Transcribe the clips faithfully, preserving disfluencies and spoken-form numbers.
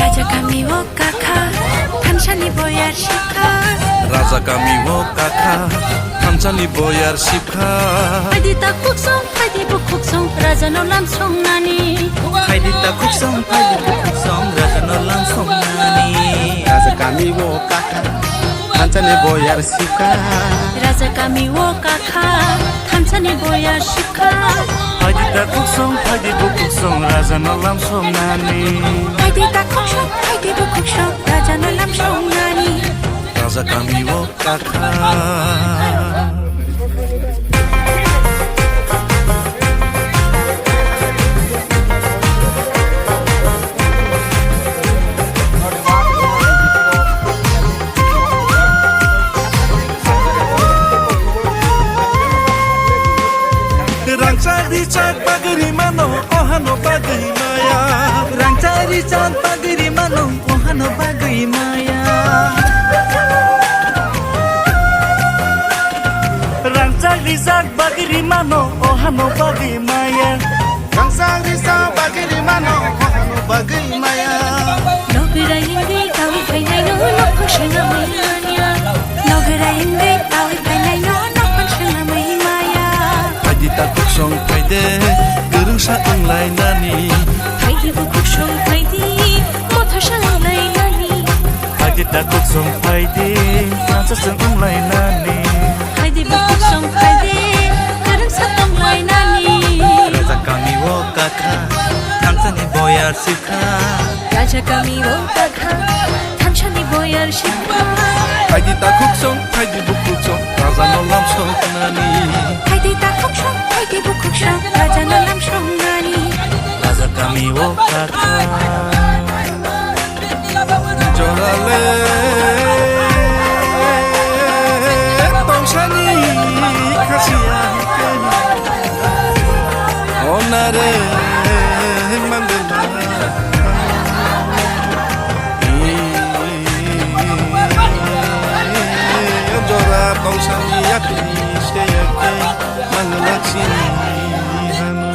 Raja kami o kakha, thansani boyar shikha. Raja kami o kakha, thansani boyar shikha. Phaidi ta khuksong, phaidi bukhuksong, raja no lam songnani. Phaidi ta khuksong, phaidi bukhuksong, raja no lam songnani. Raja kami o kakha, thansani boyar shikha. Raja kami o kakha, thansani boyar shikha. Phaidi ta khuksong, phaidi bukhuksong, raja no lam songnani. Phaidi ta khuksong, phaidi bukhuksong, raja no lam songnani. Raja kami o kakha. Rangchak richak bagwi rimano, ohano bagwi maya. Rangchak richak bagwi rimano, ohano bagwi maya. Rangchak rijak bagwi rimano, ohano bagwi maya. Rangchak rijak bagwi rimano, ohano bagwi maya. Logirai wngwi tawi phainaino, nokhong swnamwi maya. Logirai wngwi tawi phainaino, nokhong swnamwi maya. Phaidi ta khuksong phaidi, kwrwngsa wnglainani. Phaidi bukhuksong phaidi, motha swnamlainani. Phaidi ta khuksong phaidi, thansa chwng wnglainani. Phaidi bukhuksong phaidi, kwrwngsa tonglainani. Raja kami o kakha, thansani boyar shikha. Raja kami o kakha, thansani boyar shikha. Phaidi ta khuksong, phaidi bukhuksong, raja no lam songnani. Phaidi ta khuksong, phaidi bukhuksong, raja no lam songnani. Raja kami o kakha. Jorale tongsani khasiya onare mandela. Jora tongsani yakni seyake manglaksini hanu.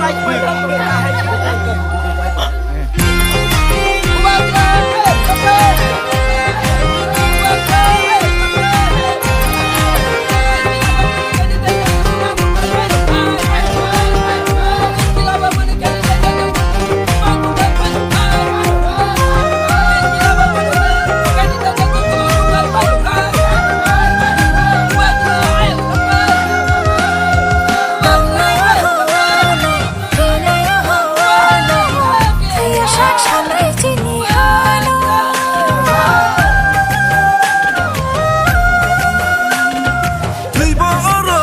Thwibo oro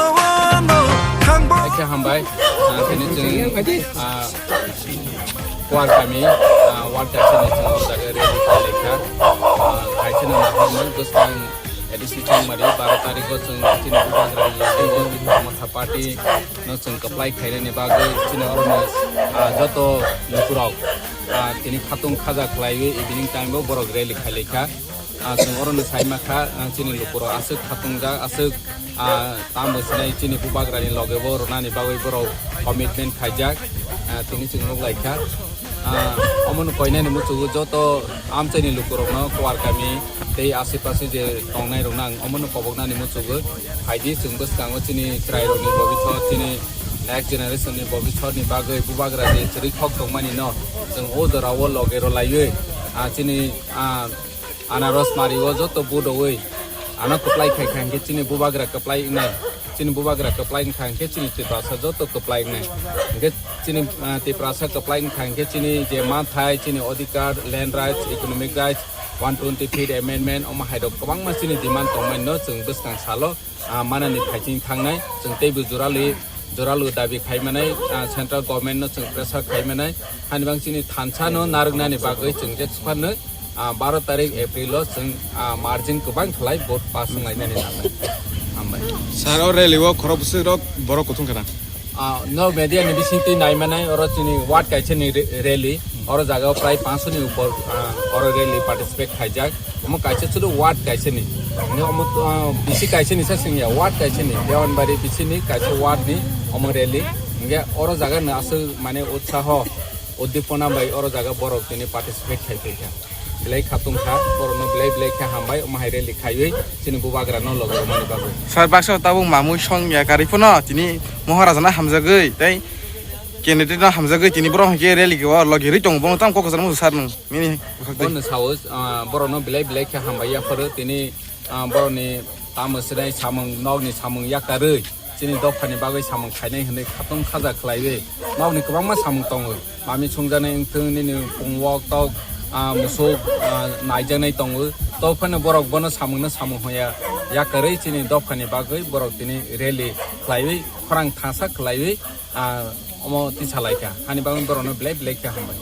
ono thangbo. Khe hambai, ah, tini chwng, ah, Kuar kami, ah, ward kaisa ni chwng o jaga rally khlaikha. Ah, kaisa no naharmung bwskang A D C Chongmari baro tarikh o chwng chini bubagra ni loge o Motha party no chwng kwplai khainani bagwi chini oro ni, ah, joto lukurok, ah, tini khatung khaja khlaiwi evening time o borok rally khlaikha. Ah, chwng oro no sai mankha, ah, chini lukurok aswk khatungjak, aswk, ah, tamo sinai chini bubagra ni loge bo rwnani bagwi borok commitment khaijak, ah, tini chwng nuk laikha. Ah, omo no koinani muchungo joto amchaini lukurokno Kuar kami tei asipasi je tongnai rokno ang omo no koboknani muchungo phaidi chwng bwskango chini chwrairokni bobiswt, chini next generation ni bobiswt ni bagwi bubagra je chwrwi khok tongmani no chwng o jora o loge rwlaiwi, ah, chini, ah, Anaros mari o joto vote rwui ano kwplai khai kha hinkhe chini bubagra kwplai wngnai, chini bubagra kwplai wngkha hinkhe chini Tiprasa joto kwplai wngnai. Hinkhe chini, ah, Tiprasa kwplai wngkha hinkhe chini je manthai, chini odhikar, land rights, economic rights, one twenty fifth amendment, omo hai rok kwbangma chini demand tongmani no chwng bwskang salo, ah, manani phaising thangnai, chwng teibo jora lwi, jora lwi dabi khai manai, ah, central government no chwng pressure khai manai, hani bang chini thansa no narwknani bagwi chwng je swkang no, ah, baro tarik April o chwng, ah, margin kwbang khlai vote pass wnglainani nangnai. Hambai. Sir, o rally o khorok bwswk rok borok kuthum khana? Ah, no media ni bising twi nai manai, oro chini ward kaisa ni re-, rally, oro jaga o prai pangsho ni upor, ah, oro rally participate khaijak. Omo kaisa chudu ward kaisa ni. Hingke omo, ah, bisi kaisa ni sa singya, ward kaisa ni. Dewanbari bisi ni kaisa ward ni omo rally. Hingke oro jaga no aswk mane utsaho, uddipona bai oro jaga borok tini participate khai phaikha. Belai khatung kha, borok no belai belai khe hambai, omo hai rally khaiwi chini bubagra no logi rwmani bagwi. Sir, baksa tabuk mamui song ya kari phano tini Maharaja no hamjagwi tei candidate no hamjagwi tini borok hwnkhe rally o logi rwi tongo, bono tamo kok kwchangma sir nung nini bwkhak twi. Bono sao, ah, borok no belai belai khe hambai yapharo tini, ah, borok ni tamo swnai samung, nok ni samung yakarwi chini dopha ni bagwi samung khainai hwnwi khatung khaja khlaiwi nok ni kwbangma samung tongo. Mami songjaknai wngthung nini pungwok tok, ah, musuk, ah, naijaknai tongo. Tok phano borok bono samungno samung hwnya yakarwi chini dophani bagwi borok tini rally khlaiwi khorang thangsa khlaiwi, ah, omo tisalaikha. Hani bagwi borokno belai belai khe hambai.